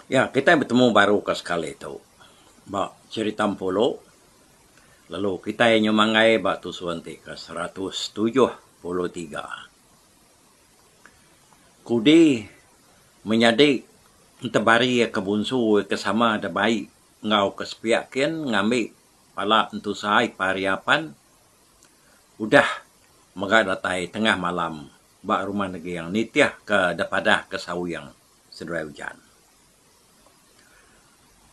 Ya, kitai betemu baru ke sekali tu ba Cherita Empulu lalu kitai nyemanggai ba tusun ti ke 173. Kudi menyadi entebari ke bunsu ke sama da bai enggau ke sepiak kin ngambi pala entusa ipar iya pan udah mega datai tengah malam ba Rumah Neging nitih ke da padah ke Sawing seduai ujan.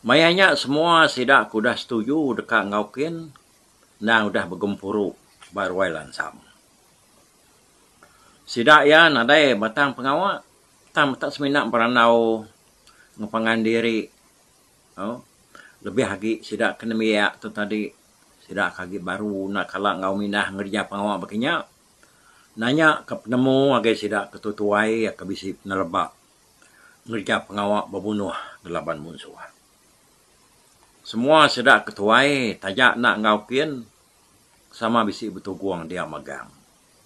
Maya nya semua sida ke udah setuju deka enggau kin endang udah begempuru ba ruai lansam. Sida iya nadai batang pengawa tang meta semina berandau enggau pangan diri au lebih agi sida ke nembiak tu tadi sida ke agi baru enda kala enggau mindah ngereja pengawa baka nya. Nanya ka penemu ngagai sida ke tuai ke bisi peneleba ngereja pengawa bebunuh ngelaban munsuh. Semua sida ke tuai taja enda enggau kin sama bisi betugung dia magang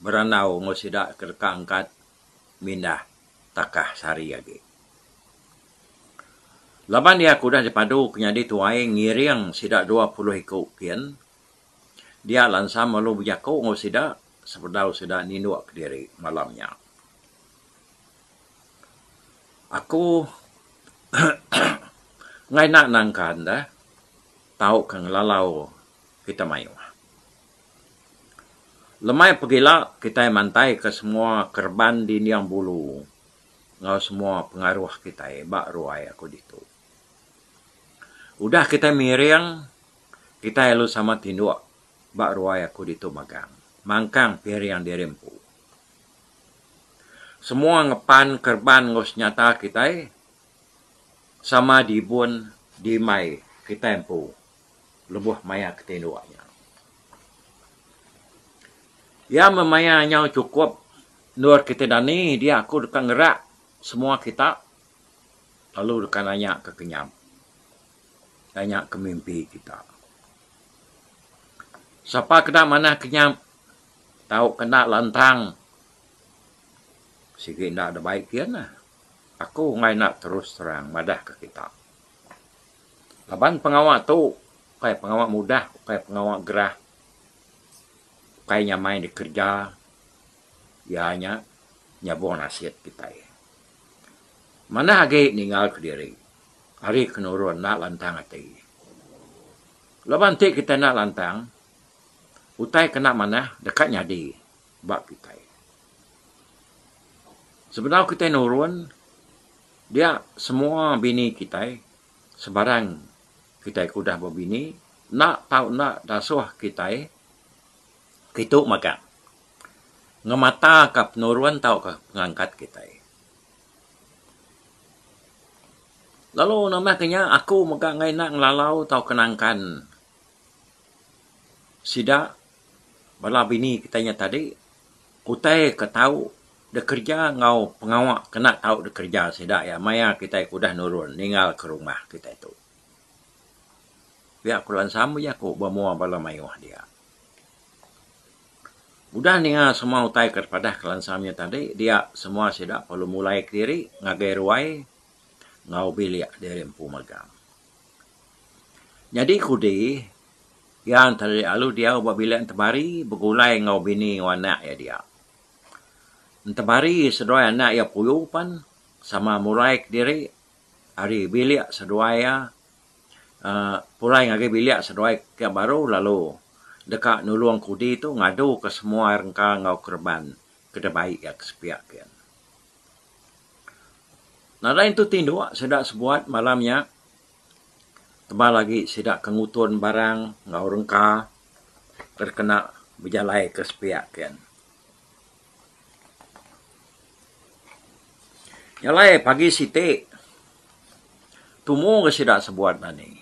berandau enggau sida ke deka angkat mindah takah sehari agi. Laban iya ke udah dipadu ke nyadi tuai ngiring sida 20 iku kin Dia lansam lalu bejaku enggau sida sebedau sida ninduk kediri malam nya. Aku enggai enda nangkan deh tauka ngelalau kita mayuh. Lemai pegila kitai mantaika semua kereban dinding bulu enggau semua pengaruh kitai ba ruai aku ditu. Udah kitai miring Kitai lalu sama tinduk ba ruai aku ditu magang, mangkang piring diri empu. Semua ngepan kereban enggau senyata kitai sama diibun diimbai kitai empu lebuh maya ke tinduk nya. Iya meh maya nyau chukup endur kitai dani dia aku deka ngerak semua kita lalu deka nanya ke kenyap. Nanya ke mimpi kita. Sapa kena manah kenyap tau kena lantang sigi enda da bai kian lah. Aku enggai enda terus terang madah ke kita. Laban pengawa tu ukai pengawa mudah ukai pengawa gerah ukai nyamai dikereja iya nya nyabung nasit kitai. Manah agi ninggal kediri. Ari ke nurun enda lantang ati. Laban enti kitai enda lantang, utai ke enda manah deka nyadi ba kitai. Sebedau kitai nurun, dia semua bini kitai sebarang kitai ke udah bebini enda tau enda dasuh kitai kitu mega ngemataka penurun tauka pengangkat kitai. Lalu nambah ke nya aku mega enggai enda ngelalau tauka nangkan sida bala bini kitai nya tadi utai ke tau dikereja enggau pengawa ke enda tau dikereja sida iya maya kitai ke udah nurun ninggal ke rumah kitai tu. Pia ku lansam bejaku ba mua bala mayuh dia. Udah ninga semua utai ke dipadah ke lansam nya tadi dia semua sida perlu mulai kediri ngagai ruai enggau bilik diri empu magang. Nyadi kudi iya enti lalu diau ba bilik entebari begulai enggau bini enggau anak iya dia. Entebari seduai anak iya puyu pan sama mulai kediri ari bilik seduai iya uhh pulai ngagai bilik seduai ke baru lalu deka nulung kudi tu ngadu ke semua rengka enggau kereban ke dibai iya ke sepiak kian. Nadai entu tinduk sida sebuat malam nya tebal agi sida ke ngutun barang enggau rengka ke kena bejalai ke sepiak kian. Nya alai pagi siti tumu ga sida sebuat dani.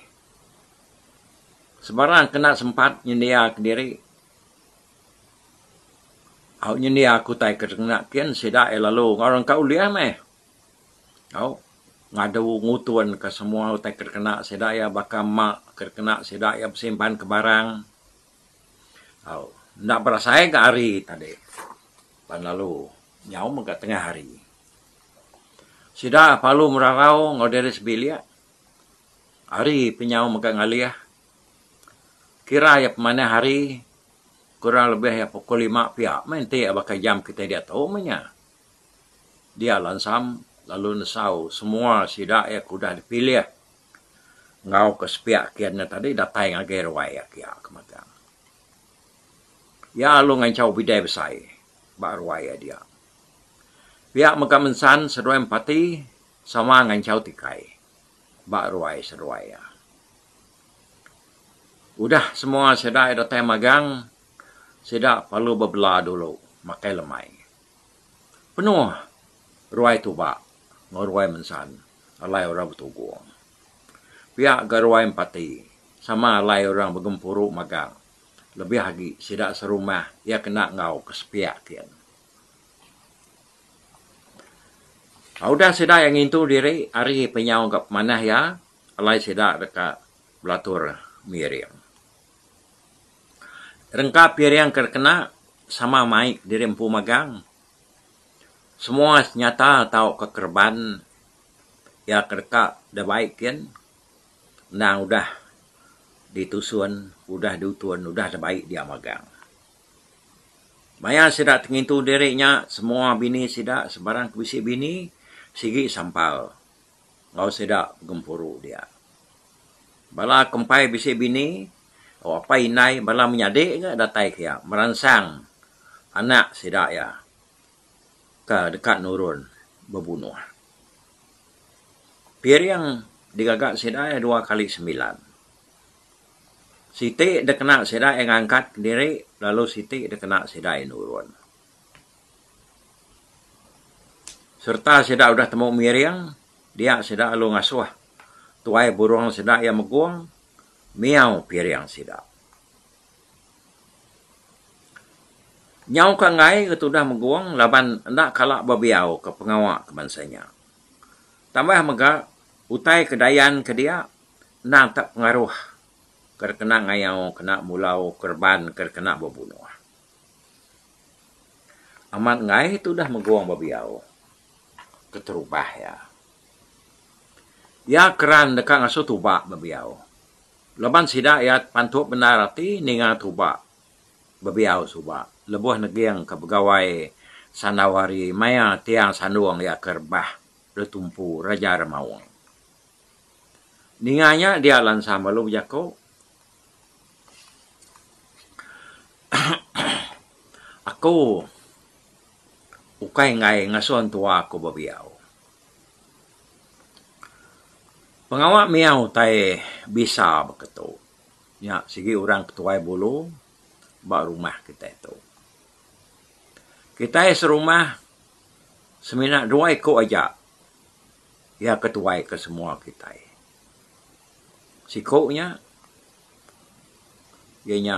Sebarang kena sempat nyendia kediri au nyendia ke utai ke kena kin sida iya lalu enggau rengka ulih meh. Au ngadu ngutun ka semua utai ke kena sida iya baka ma ke kena sida iya besimpan ke barang. Au enda berasai ga hari tadi pan lalu nyau mega tengah hari. Sida parlu merarau enggau diri sebilik. Hari penyau mega ngalih. Kira iya pemanah hari kurang lebih iya pukul lima pia meh enti iya baka jam kitai diatu meh nya. Dia lansam lalu nesau semua sida iya ke udah dipilih enggau ke sepiak kin ne tadi datai ngagai ruai iya kia ke magang. Iya lalu nganchau bidai besai ba ruai iya dia. Pia mega mensan seduai empati sama nganchau tikai ba ruai seduai iya. Udah semua sida iya datai magang, sida perlu bebela dulu makai lemai. Penuh ruai tuba enggau ruai mensan alai orang betugung. Pia ga ruai empati sama alai orang begempuru magang lebih agi sida serumah iya kena enggau ke sepiak kin. Udah sida iya ngintu diri ari penyau ga pemanah iya alai sida deka belatur miring. Rengka piring ke dikena sama mai diri empu magang. Semua senyata tauka kereban iya ke deka dibai kin endang udah ditusun, udah diutun, udah dibai dia magang. Maya sida ti ngintu diri nya semua bini sida sebarang ke bisi bini sigi sampal enggau sida begempuru dia. Bala ke empai bisi bini apai indai bala menyadi ga datai ke iya meransang anak sida iya ke deka nurun bebunuh. Piring digaga sida iya dua kali semilan. Siti dikena sida iya ngangkat kediri lalu siti dikena sida iya nurun. Sereta sida udah temu miring, dia sida lalu ngasuh tuai burung sida iya megung miau piring sida. Nyau ka enggai ke tudah megung laban enda kala bebiau ke pengawa ke bansa nya. Tambah mega utai ke dayan ke dia Endang tak pengaruh ke dikena ngayau kena mulau kereban ke dikena bebunuh. Amat enggai tudah megung bebiau keterubah iya. Iya keran deka ngasuh tuba bebiau laban sida iya pantup bendar ati ninga tuba bebiau suba lebuh neging ke begawai sandau hari maya tiang sandung iya ke rebah ditumpu Raja Remaung. Ninga nya dia Lansam lalu bejaku, Aku ukai enggai ngasuh entua aku bebiau. Pengawa miau utai bisa baka tu nya sigi orang ketuai bulu ba rumah kitai tu. Kitai serumah semina dua iku aja. Iya ke tuai ke semua kitai. Siku nya iya nya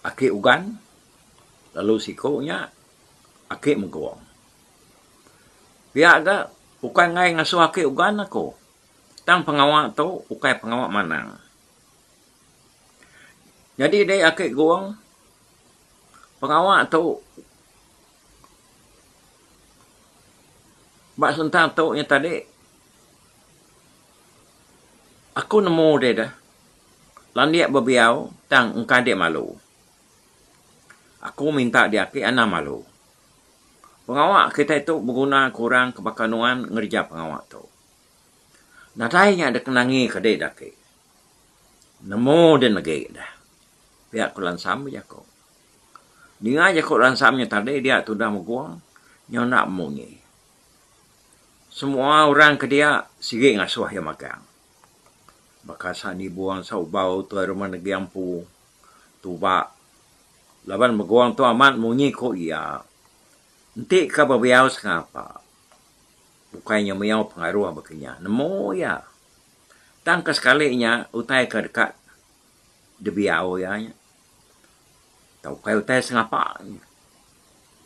Aki Ugan lalu siku nya Aki Megong. Pia ga ukai enggai ngasuh Aki Ugan aku tang pengawa tu ukai pengawa manang. Nyadi deh Aki Gong pengawa tu Ba sentang tu nya tadi aku nemu deh dah landik bebiau tang engka dik malu. Aku minta di aki anang malu. Pengawa kitai tu beguna ke orang ke baka nuan ngereja pengawa tu. Nadai nya dek nangi ke dek aki. Nemu deh negi dah. Pia ku Lansam bejaku. Ninga jaku ransam nya tadi dia tudah megung nyau enda bemunyi. Semua orang ke dia sigi ngasuh iya magang. Baka sa nibung sa ubau tuai rumah neging empu tuba laban megung tu amat munyi ku iya. Enti ka bebiau sengapa ukai nya miau pengaruh baka nya nemu iya. Tang ke sekali nya utai ke deka dibiau iya nya. Tau ukai utai sengapa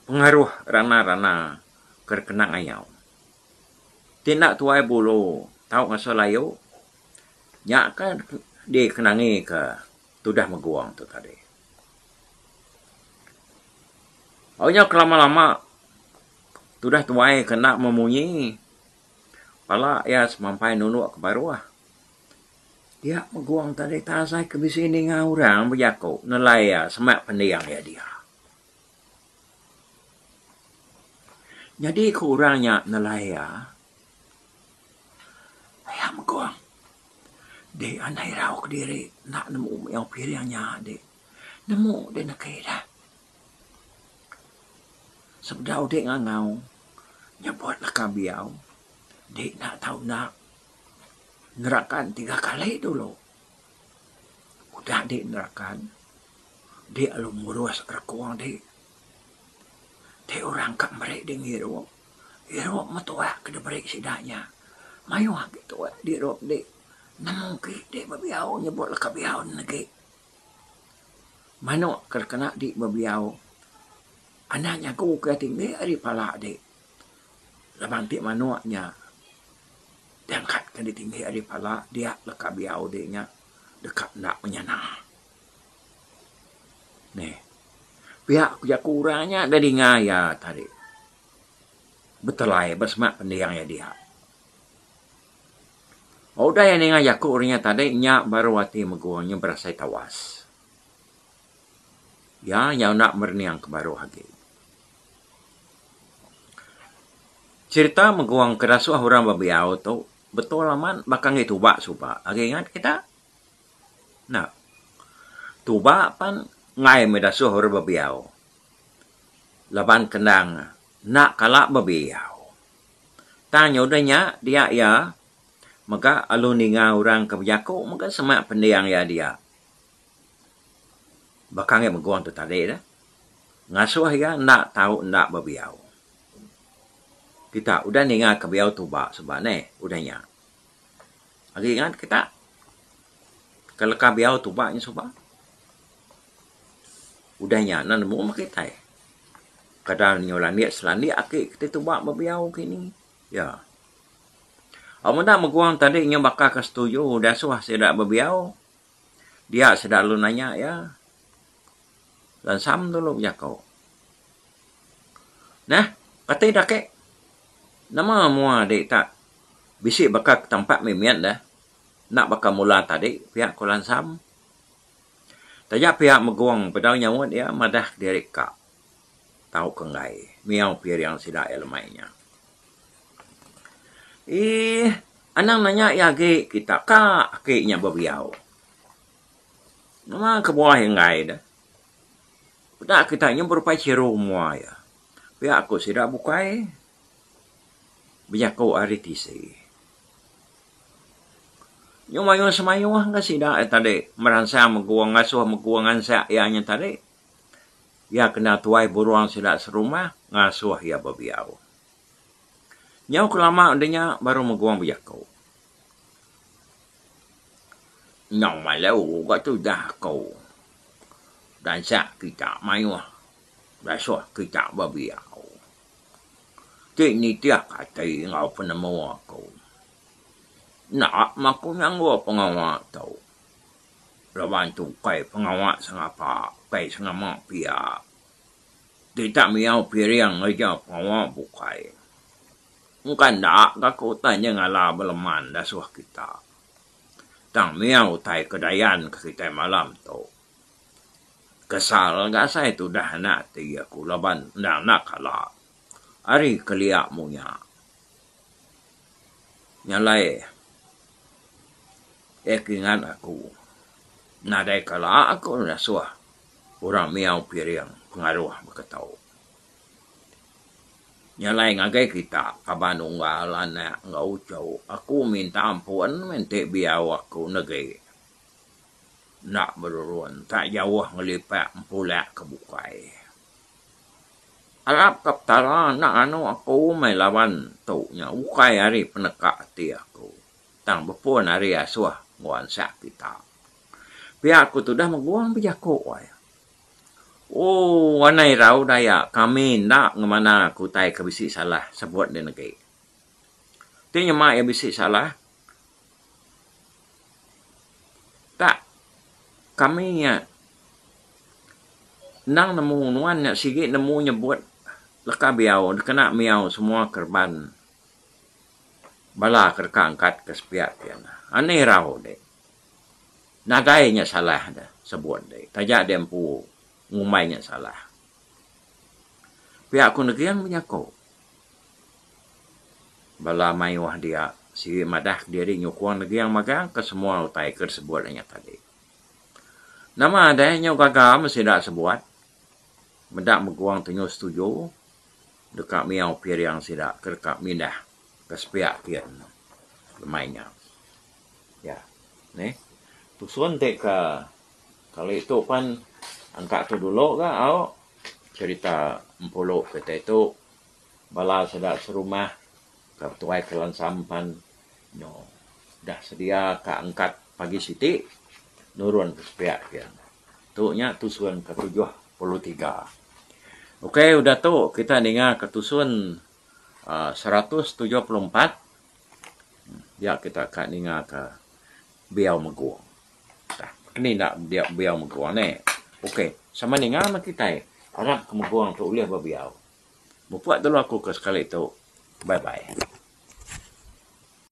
pengaruh rana-rana ke dikena ngayau. Ti enda tuai bulu tau ngasuh layu nya ka dikenangi ka tudah megung tu tadi. Au nyau kelama-lama. Tudah tuai ke enda memunyi. Pala iya semampai nunduk ke baruh. Dia Megung tadi tak asai ke bisi ninga orang bejaku nelai iya semak pending iya dia. Nyadi ku orang nya nelai iya, Aya Megung, dek anang irau kediri enda nemu miau piring nya dek. Nemu dek negi dah. Sebedau dek ngangau nyebut leka biau dek enda tau enda nerakan tiga kali dulu. Udah dek nerakan dek lalu murus rekung dek. Ti orang ka meri dek ngirup, irup meh tuak ke diberi sida nya. Mayuh agi tuak dirup dek nemu agi dek bebiau nyebut leka biau ne agi. Manok ke kena dek bebiau anang nyagu ke tinggi ari pala dek. Laban ti manok nya diangkat ke dek tinggi ari pala dia leka biau dek nya deka enda menyana. Neh. Pia ku jaku orang nya da dinga iya tadi. Betelai ba semak pending iya dia. Udah iya ninga jaku orang nya tadi nya baru ati Megung nya berasai tawas. Iya nyau enda merening ke baruh agi. Cherita Megung ke dasuh orang bebiau tu betul amat baka enggi tuba suba. Agi ingat kita? Enda. Tuba pan enggai meh dasuh orang bebiau. Laban kendang enda kala bebiau. Tang nya udah nya dia iya mega alu ninga orang ke bejaku mega semak pending iya dia. Baka ngagai Megung tu tadi dah. Ngasuh iya enda tau enda bebiau. Kita udah ninga ke biau tuba suba neh udah nya. Agi ingat kita ke leka biau tuba nya suba. Udah nya enda nemu meh kitai. Kadang nyu landik selandik agi kiti tuba bebiau kini. Ya. Au meda meguang tadi nyu baka ke setuju diasuh sida bebiau. Dia sida lalu nanya iya. Lansam dulu bejaku. Neh, kati dak ake. Nama mua dik tak bisi baka ke tampak mimit deh. Enda baka mula tadi pia ku Lansam. Taja pia Megung bedau nyaut iya madah kediri ka tauka enggai miau piring sida iya lemai nya. Eeh anang nanya iya agi kita ka ake nya bebiau. Nama kebuah iya enggai deh. Peda kita nya berupai chiru mua iya. Pia ku sida bukai bejaku ari tisi. Nyu mayuh semayuh ga sida iya tadi meransang megung ngasuh megung ngansak iya nya tadi. Iya kena tuai burung sida serumah ngasuh iya bebiau. Nyau kelama udah nya baru megung bejaku. Nyau malu ga tudah aku. Dansak kita mayuh dasuh kita bebiau. Ti nitih ati enggau penemu aku. Enda meh aku nyanggup pengawa tu. Laban tu ukai pengawa sengapa ukai sengama pia. Ti tak miau piring ngereja pengawa bukai. Engka enda ga ku utai nya ngala beleman dasuh kita. Tang miau utai ke dayan ke kitai malam tu. Kesal ga asai tudah anak ati aku laban endang enda kala ari kelia munya. Nya alai eh kingat aku nadai kala aku ngasuh orang miau piring pengaruh baka tu. Nya alai ngagai kita kaban unggal anak enggau uchu aku minta ampun meh enti biau aku negi enda berurun tak jauh ngelipak empulak ke bukai. Arap ka Petara enda nganu aku meh laban tu nya ukai ari peneka ati aku tang bepun ari asuh enggau ansak kita. Pia ku tudah megung bejaku ai. Ooh anai irau daya kami enda ngemana ke utai ke bisi salah sebut deh negi. Ti nyema iya bisi salah tak kami nya endang nemu nuan nya sigi nemu nyebut. Leka biau dikena miau semua kereban bala ke deka angkat ke sepiak ti nya. Anih irau dek. Nadai nya salah deh sebut dek taja dek empu ngumbai nya salah. Pia ku Neging bejaku. Bala mayuh dia sigi madah kediri nyukung Neging magang ke semua utai ke disebut nya tadi. Nama deh nyau gaga meh sida sebuat meda Megung tu nyau setuju deka miau piring sida ke deka mindah ke sepiak kin lemai nya. Ya neh tusun ti ke kali tu pan angka tu dulu ga au cherita empulu kitai tu bala sida serumah ke tuai ke lansam pan nyau dah sedia ka angkat pagi siti nurun ke sepiak kin. Tu nya tusun ke 73. Okey udah tu kita ninga ke tusun uhh 174 dia kita ka ninga ke biau megung. Keni enda biau megung neh. Okey sama ninga meh kitai arap ke megung tu ulih bebiau. Mupuk dulu aku ke sekali tu. Bye bye.